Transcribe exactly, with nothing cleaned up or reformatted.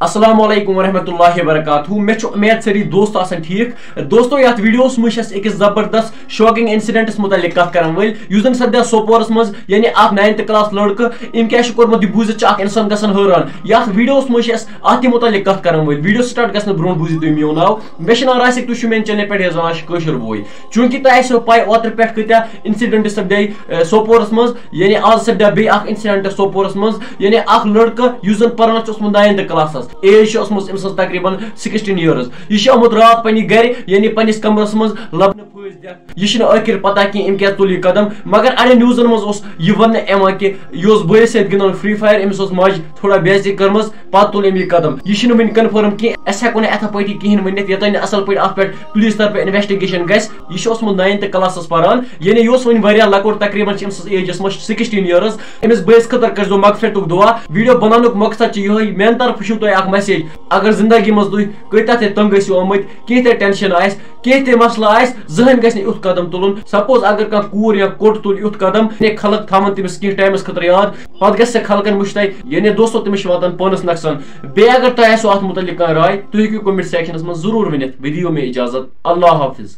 السلام علیکم ورحمۃ اللہ وبرکاتہ۔ مےٚ چھُ اُمید سٲری دوست آسن ٹھیٖک۔ دوستو، یتھ ویڈیوس منٛز چھِ أسۍ أکِس زبردست شاکنگ انسیڈنٹس متعلق کتھ کرن وٲلۍ، یُس زن سپدیو سوپورس منٛز، یعنی اکھ ناینتھ کلاس لڑکہٕ۔ أمۍ کیٛاہ چھُ کوٚرمُت، یہِ بوٗزِتھ چھُ اکھ انسان گژھان حٲران۔ یتھ ویڈیوس منٛز چھِ أسۍ اتھ تہِ متعلق کتھ کرن وٲلۍ۔ ویڈیو سٹارٹ گژھنہٕ برونٛٹھ بوٗزِو تُہۍ میون ناو۔ مےٚ چھُ ناو راسِک، تُہۍ چھِو میانہِ چینلہِ پٮ۪ٹھ ہیزان آسہِ کٲشُر بوے۔ چوٗنٛکہِ تۄہہِ آسیو پاے، اوترٕ پٮ۪ٹھ کۭتیاہ انسیڈنٹ سپدے، اے، سوپورس منٛز، یعنی آز سپدیو بیٚیہِ اکھ انسیڈنٹ سوپورس منٛز، یعنی اکھ لڑکہٕ یُس زن پران چھُ اوسمُت ناینتھ کلاسس، ایج چھِ ٲسمٕژ أمۍ سٕنٛز تقریباً سِکسٹیٖن ایئرس۔ یہِ چھُ آمُت راتھ پننہِ گرِ، یعنی پننِس کمرس منٛز لبنہٕ پھٲسۍ دِتھ۔ یہِ چھُنہٕ ٲخِر پتہ کینٛہہ أمۍ کیٛازِ تُل یہِ قدم، مگر اڑٮ۪ن نیوزن منٛز اوس یہِ وننہٕ یِوان کہِ یہِ اوس بٲیِس سۭتۍ گِنٛدان فرٛی فایر، أمِس اوس ماجہِ تھوڑا بے عزتی کٔرمٕژ، پتہٕ تُل أمۍ یہِ قدم۔ یہِ چھُنہٕ وٕنہِ کنفرم کینٛہہ، أسۍ ہٮ۪کو نہٕ یِتھے پٲٹھۍ یہِ کِہیٖنۍ ؤنِتھ، یوٚتام نہٕ اصل پٲٹھۍ اتھ پٮ۪ٹھ پُلیٖس طرفہٕ انویسٹیگیشن گژھِ۔ یہِ چھُ اوسمُت ناینتھ کلاسس پران، یعنی یہِ اوس وۄنۍ واریاہ لۄکُٹ، تقریباً چھِ أمۍ سٕنٛز ایج ٲسمٕژ سِکسٹیٖن ایئرس۔ أمِس بٲیِس خٲطرٕ کٔرۍزیو مغفرتُک دُعا۔ ویڈیو بناونُک مقصد چھُ یِہوٚے، میانہِ طرفہٕ چھُو تۄہہِ اکھ میسیج، اگر زندگی منٛز تُہۍ کۭتیاہ تہِ تنگ ٲسِو آمٕتۍ، کینٛہہ تہِ ٹینشن آسہِ، کینٛہہ تہِ مسلہٕ آسہِ، زٕہٕنۍ گژھِ نہٕ یُتھ قدم تُلُن۔ سپوز اگر کانٛہہ کوٗر یا کوٚٹ تُلہِ یُتھ قدم، یعنی خلق تھاون تٔمِس کینٛہہ ٹایمس خٲطرٕ یاد، پتہٕ گژھِ سۄ خلقن وٕچھتھے، یعنی دوستو، تٔمِس چھِ واتان پانس نۄقصان۔ بیٚیہِ اگر تۄہہِ آسیو اتھ متعلق کانٛہہ راے، تُہۍ ہیٚکِو کمنٹ سیکشنس منٛز ضروٗر ؤنِتھ۔ وۄنۍ دِیِو مےٚ اجازت، اللہ حافظ۔